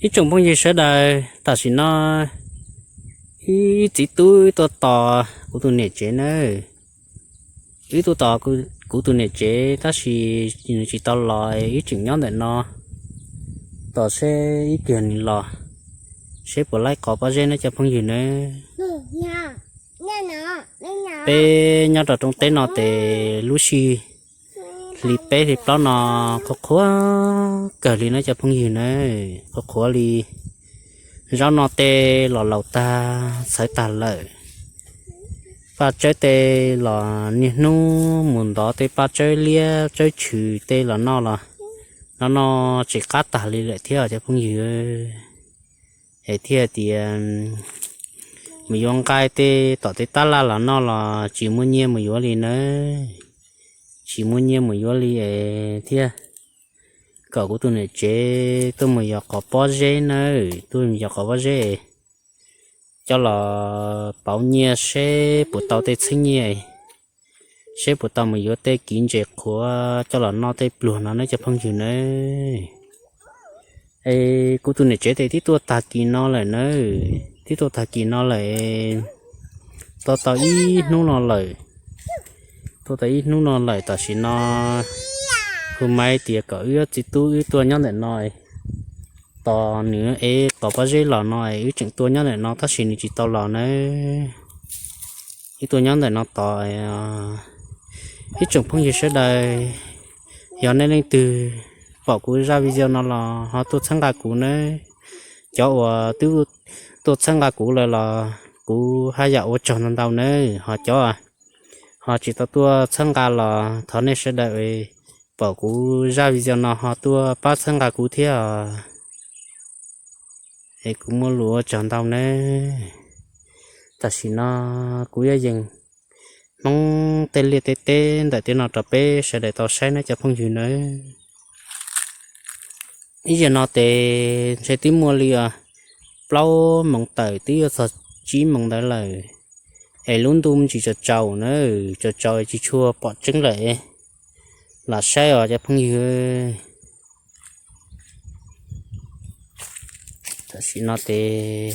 Ib tsoom phooj ywg sawv daws, tam sim no ib txiv tub wb tuaj tos kuv tus niam tsev nawb. Wb tuaj tos kuv tus niam tsev tab sis nws tsis tau los, wb tseem nyob ntawm no tos seb ib pliag nws los, seb puas laib qos pob zeb nawb cov phooj ywg nawb. Peb nyob rau rooj teb no ces lub sij hli peb hli plaub no qhuav qhuav kawg li nawb cov phooj ywg nawb, qhuav qhuav li. Zaub no tej los laus tag txhawv tag lawm. Paj tsawb tej los niaj hnub mus ntov tej paj tsawb liab tsawb tshwm tej los noj los no no tsis qab tag li lawm thiab cov phooj ywg. Es thiaj tias mus yuav nqaij tej tom tej tab laj los noj los tsis muaj nyiaj mus yuav li nawb. Tsis muaj nyiaj mus yuav li es thiaj kom kuv tus niam tsev tuaj mus yos qos pob zeb nawb, tuaj mus yos qos pob zeb coj los pauv nyiaj seb puas tau tej txheeb nyiaj, seb puas tau mus yuav tej kiv ntses qhuav coj los noj tej pluag no nawb cov phooj ywg nawb. Es kuv tus niam tsev ces twb tuaj tag kis no lawm nawb, twb tuaj tag kis no lawm, tuaj tau ib hnub no lawm. Tuaj tau ib hnub no lawm tam sim no hu maiv tias kom wb ob txiv tub wb tuaj nyob ntawm no tos nws ev qos pob zeb los no, wb tseem tuaj nyob ntawm no tab sis nws tsis tau los nawb. Wb tuaj nyob ntawm no tos. Ib tsoom phooj ywg sawv daws, yog nej leej twg pom kuv zaj video no los ho tuaj txhawb nqa kuv nawb. Cov uas twb tuaj txhawb nqa kuv lawm los kuv haj yam ua tsaug ntau ntau nawb. Ho cov ho tsis tau tuaj txhawb nqa los thov nej sawv daws pom kuv zaj video no ho tuaj pab txhawb nqa kuv thiab os. Es kuv muaj lus ua tsaug ntau nawb. Tam sim no kuv yuav yees Hmoob tej liaj tej teb ntawm tej no rau peb sawv daws tau saib nawb cov phooj ywg nawb. Ib zaug no ces ntshe twb muaj li plaub moos tawm twb yuav txog tsib moos ntawd lawm, es lub ntuj me ntsis tsaus tsaus na, tsaus tsaus tsis tshua pom tseeb lawm, lam saib os cov phooj ywg. Tam sim no ces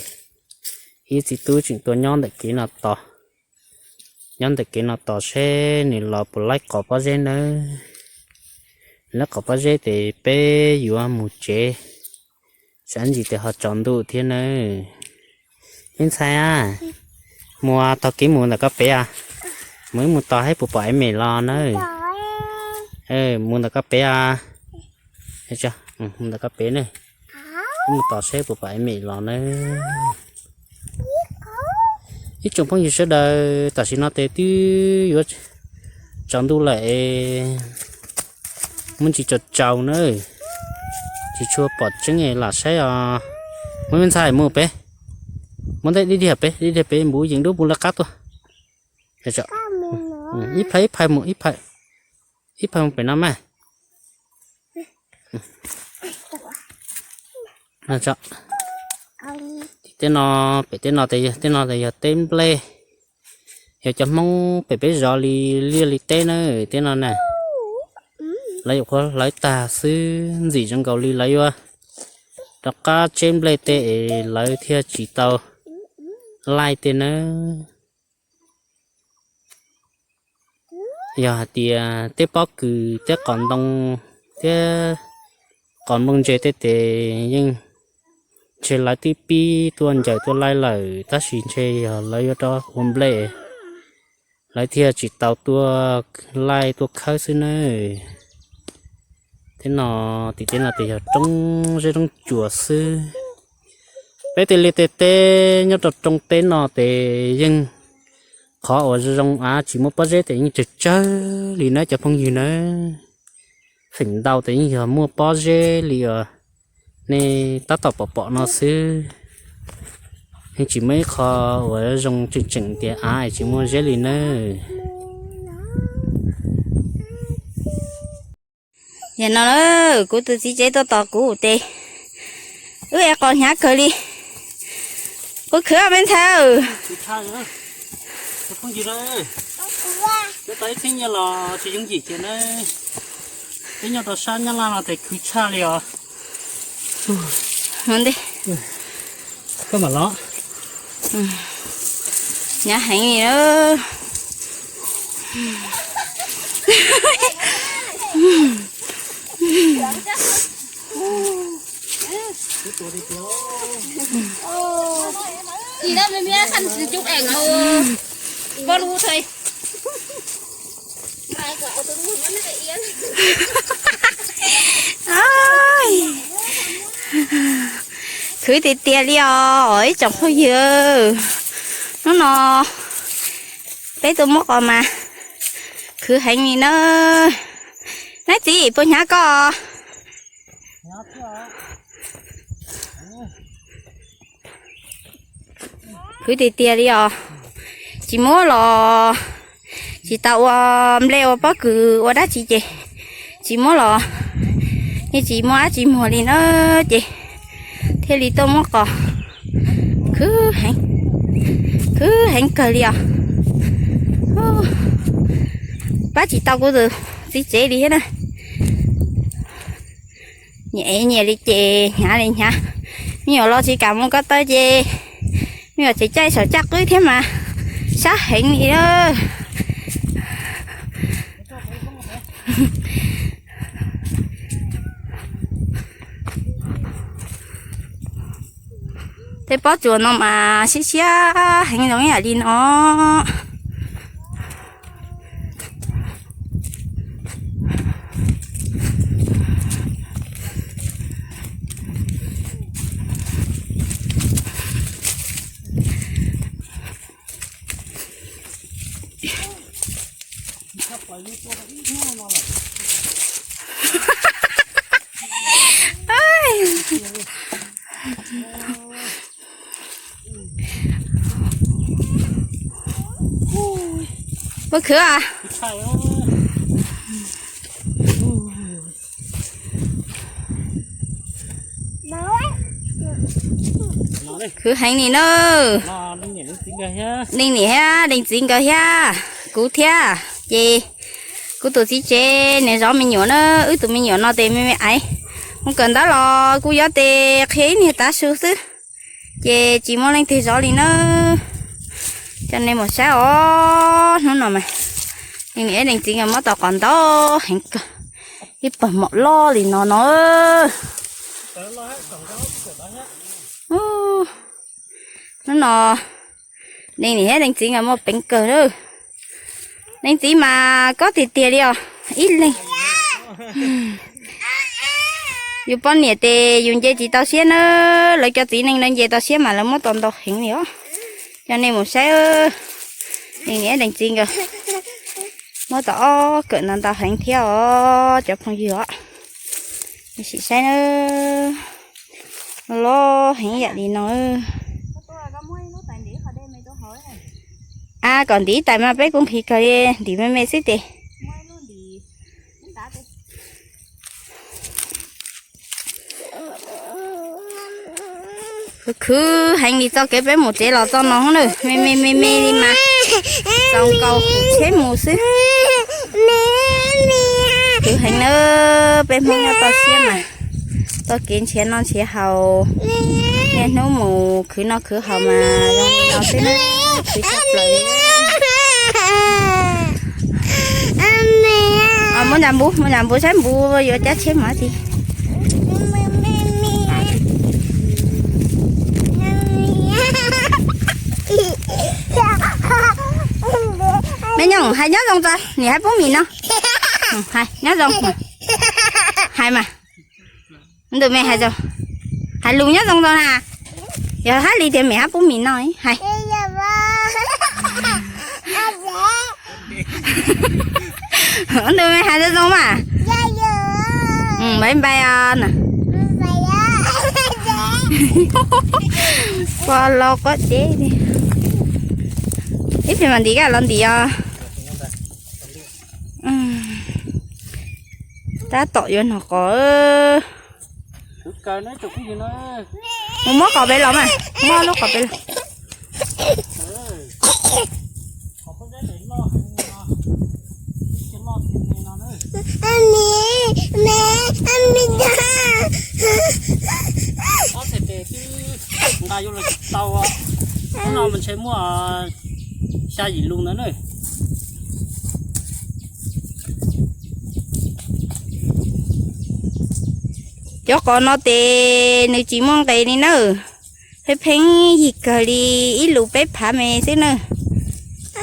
ib txiv tub tseem tuaj nyob ntawm kev no tos, nyob ntawm kev no tos seb nws los puas laib qos pob zeb nawb. Laib qos pob zeb ces peb yuav mus tsev, tsam ntsis ces ho tsaus ntuj thiab nawb. Me ntxhais a, mus tos kev mus ntawm koj pem a, mus ib mus tos saib puas pom ev mem los nawb. Mus ntawm koj pem a, mus ntawm koj pem ne, mus tos saib puas pom ev mem los nawb. Ib tsoom phooj ywg sawv daws, tam sim no ces twb yuav tsaus ntuj lawm, me ntsis tsaus tsaus na, tsis tshua pom tseeb lam saib os. Muab me ntxhais mus pem, muab ntej dib diag pem, dib diag pem npuv yees dub mus lawv qab tuaj. Ib phais ib phais mus, ib phais mus pem no mas. Tej no, pem tej no, tej no yog teb nplej, yog cov Hmoob pem peb zov li liaj li teb na, tej no na. Lawv yuav qhuav hlawv tag xwb, ntxim zoo nkaus li lawv yuav rov qab tseb nplej tej es lawv thiaj tsis tau laij tej nawb. Yog hais tias tej pob kws, tej qos ntoo, thiab qos nplooj ntse tej tes yeej ntshe lawv twb pib tuaj ncaws tuaj laij lawm, tab sis ntshe yog lawv yuav rov ua nplej, lawv thiaj tsis tau tuaj laij tuaj khawb xwb nawb. Tej no, tim tej no tes yog roob zeb roob tsuas xwb. Peb tej liaj tej teb nyob rau rooj teb no tes yeej qhov uas zoo av tsis muaj pob zeb tes yeej tsawg tsawg li nawb cov phooj ywg nawb. Feem ntau tes yeej yog muaj pob zeb li uas nej tab tom pom pom no xwb, yeej tsis muaj ib qho uas zoo tseem tseem tias av es tsis muaj zeb li nawb. Yog no, kuv tus txiv tsev tuaj tos kuv tes wb ev qos hnyav kawg li. Kuv khwv me ntxhais, peb tau ib txhiab nyiaj los tsis yooj yim kiag na. Peb nyob rau sab Nyab Laj no tes khwv tshaj li os. Ntej, koj mam los. Hnyav heev li na. Khwv tiag tiag li os ib tsoom phooj ywg. Hnub no peb tuaj muab qos mas khwv heev li na. Nab txiv puas hnyav koj? Khwv tiag tiag li os. Tsis muab los tsis tau ua nplej ua pob kws ua dab tsi ces tsis muab los yeej tsis muaj dab tsi muag li na, ces thiaj li tuaj muab qos. Khwv heev, khwv heev kawg li os. Pab tsis tau kuv tus txiv tsev li thiab na. Nyiam nyiam li ces hnyav li hnyav. Me nyuam los tsis kam mus ko taw ces me nyuam tseem caij saum caj qwb thiab mas sab heev li. Tej pob tsuas no mas siab siab heev zoo ib yam li no. Puas khwv? Khwv heev li na. Neej niam thiab leej txiv nkawd thiab kuv thiab, ces kuv tus txiv tsev nws zov me nyuam na. Wb tus me nyuam no tes me me aiv, mus kawm ntawv los kuv yuav tes qhia ib niag tav su xwb, ces tsis muaj leej twg zov li na. Coj nej mus saib os, hnub no mas neej niam leej txiv nkawd muab tau qos ntau heev kawg, ib pawg mom loj li no no. Hnub no neej niam thiab leej txiv nkawd muaj peev kawg lawm. Leej txiv mas kob tiag tiag li os, ib leeg. Yus poj niam tes yus nce tsis tau siab na, lawv cov txiv neej lawv nce tau siab mas lawv muab tau ntau heev li os. Coj nej mus saib, neej niam leej txiv nkawd muab tau ob kawm ntau ntau heev thiab os cov phooj ywg os. Sim saib na, loj heev yam li no. A, kom ntim tais mas peb kuj nqhis kawg li, ntim me me xwb tes. Khwv heev li, txoj kev peb mus tsev los txoj no na, me me me me li mas txaus nkaus tsheb mus xwb. Khwv heev na, peb Hmoob nyob toj siab mas txoj kev nrhiav noj nrhiav haus, niaj hnub mus khwv noj khwv haus mas zoo li no xwb na, khwv tshaj plaws li. Muab nram npus, muab nram npus saib npus yuav cab tsheb mus dab tsi. Me nyuam, hais nyob zoo tso, niam hais pub mis no. Hais nyob zoo, hais mas. Ntawm me hais zoo, hais lus nyob zoo tso na. Yog hab li tias me hab pub mis no hais. Ntawm me hais zoo zoo mas. Npais npais os na. Pog los quab deb li. Ib pliag mam ntim kaj los ntim os. Tab tom yuav hnov qos. Mus muab qos pem los mas, muab lub qos pem los. Yuav los tsis tau, hnub no mas ntshe muaj xya yim lus ntawd na. Cov qos no ces nws tsis muaj nqis li na, pheej pheej yig kawg li, ib lus peb phav me xwb na.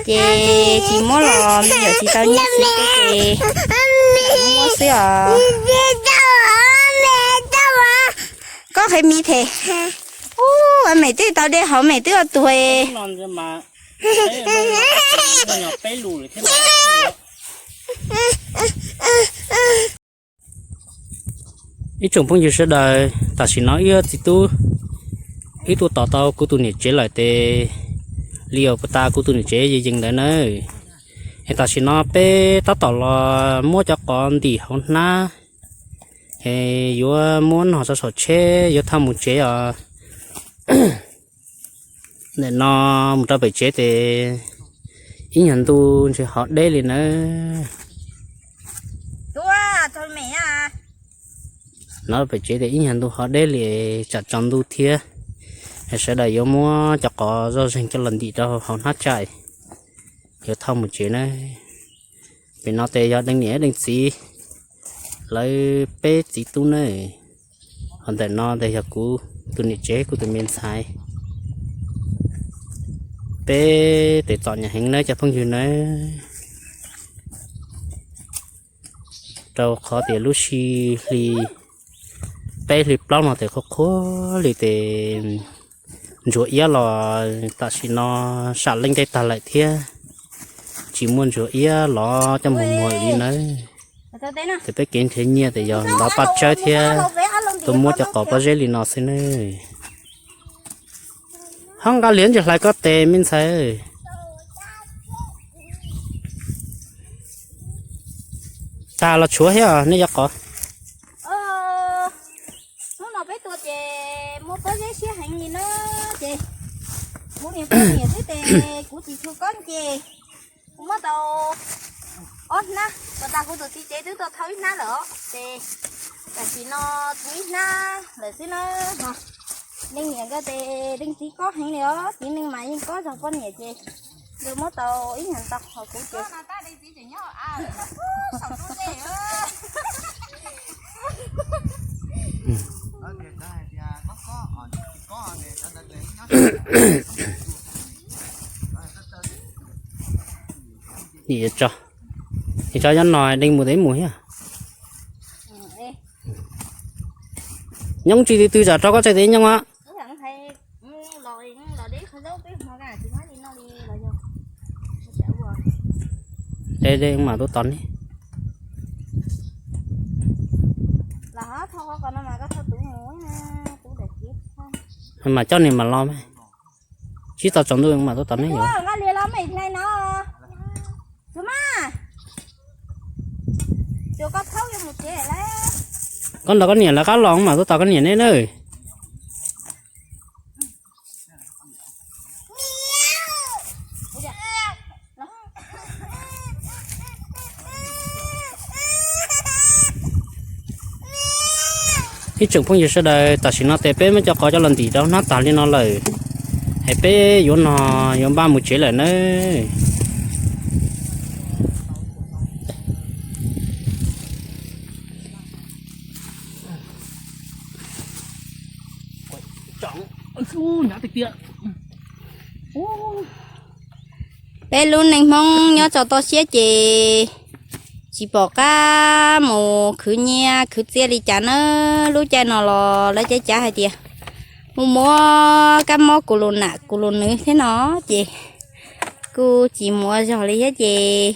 Ces tsis muab los me nyuam tsis tau nyiaj txiv ces muab xwb os. Koj qhia mi them. Ub, mem twb tau dej hauv mem twb ua tuag. Ib tsoom phooj ywg sawv daws, tam sim no wb txiv tub wb tuaj tos tau kuv tus niam tsev lawm ces li uas puas tas kuv tus niam tsev yeej yeej ntawd na. Es tam sim no peb tab tom los muab cov qos ntim hauv hnab es yuav muab no rau saum tsheb yuav thauj mus tsev os. Ntawm no mus rau pem tsev ces ib nyuag ntu ntshe ho deb li nawb. No pem tsev ces ib nyuag ntu ho deb li, tsam tsaus ntuj thiab, sawv daws yuav muab cov qos zoj zeeg coj los ntim rau hauv hnab tsaim yuav thauj mus tsev na. Pem no ces yog Deej niam Deej txiv, lawv peb txiv tub na. Ho ntawm no ces yog kuv tus niam tsev kuv tus me ntxhais. Peb tes txom nyem heev nawb cov phooj ywg nawb, rau qhov tias lub sij hli peb hli plaub no ces qhuav qhuav li ces ntsuag iab los tam sim no sam leej tej tag lawm thiab, tsis muaj ntsuag iab los coj mus muag li nawb. Ces peb kev nrhiav nyiaj ces yog ntov paj tsawb thiab tuaj muab cov qos pob zeb li no xwb nawb. Ho nqa liav ntsis hlais koj tes me ntxhais. Tag los tshuav thiab nej cov qos. Hnub no peb tuaj ces muaj pob zeb siab heev li na, ces kuv niam poj niam xwb ces kuv tsis tshua koob nce. Kuv muab tau ob hnab, puas tas kuv tus txiv tsev twb tau thauj ib hnab lawm os, ces tam sim no tshuav ib hnab lawm xwb na. Ho Deej niam nkawd ces Deej txiv koob heev li os, txiv neej mas yeej koob zog poj niam ces nkawd muab tau ib nyuag ntau ho kuv ces Nim tso, nim tso nyob no Deej mus tes mus thiab. Nyob tsis twg twg tsam rau koj txais tes nyob os. Deb deb mam tuaj tos ne. Mam coj niam mam los mas. Tsis tau tsaus ntuj mam tuaj tos ne yom. Koj nrog koj niam lawv qab los mam tuaj tos koj niam ne nawb. Ib tsoom phooj ywg sawv daws, tam sim no ces peb muab cov qos coj los ntim rau hnab tag li no lawm, es peb yuav no yuav npaj mus tsev lawm nawb. Peb lub neej Hmoob nyob tso toj siab ces tsis pom qab mus khwv nyiaj khwv txiaj li cas nawb. Lub caij no los lawv cav cav hais tias mus muab kab mob kuv lus nam kuv lus nws thiab no ces kuj tsis mus ua zog li thiab ces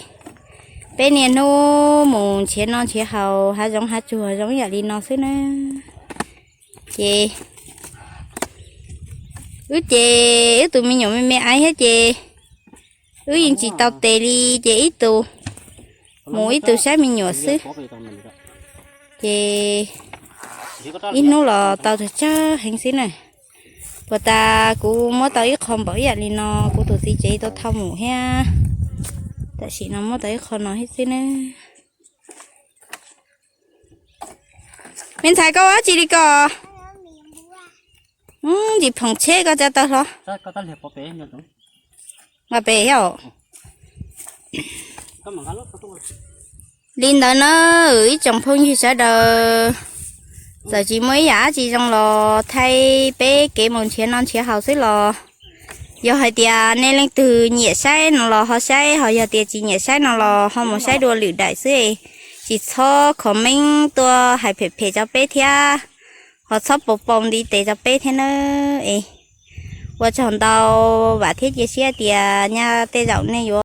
peb niaj hnub mus nrhiav noj nrhiav haus hav zoov hav tsuag zoo yam li no xwb nawb. Ces wb ces wb tus me nyuam me me aiv thiab ces wb yeej tsis tau tes li ces ib tug mus ib tug saib me nyuam xwb. Ces ib hnub los tau tsawg tsawg heev xwb na. Puas tas kuv muab tau ib qho npaum ib yam li no kuv tus txiv tsev tau thauj mus thiab. Tam sim no muab tau ib qho no thiab xwb na. Me ntxhais koj ua dab tsi li ko? Ntsis phoom tsheb koj tsa tawg hlo. Nqa pem thiab. Li ntawd na, ib tsoom phooj ywg sawv daws, txawm tsis muaj ib yam dab tsi zoo los thaij peb kev mus nrhiav noj nrhiav haus xwb los, yog hais tias nej leej twg nyiam saib no los ho saib, ho yog tias tsis nyiam saib no los ho mus saib dua lwm daim xwb. Tsis txhob comment tuaj hais phem phem rau peb thiab, ho txhob pom pom ntiv tes rau peb thiab nawb. Es ua tsaug ntau, vam thiab cia siab tias nyaj tej zaum nej yuav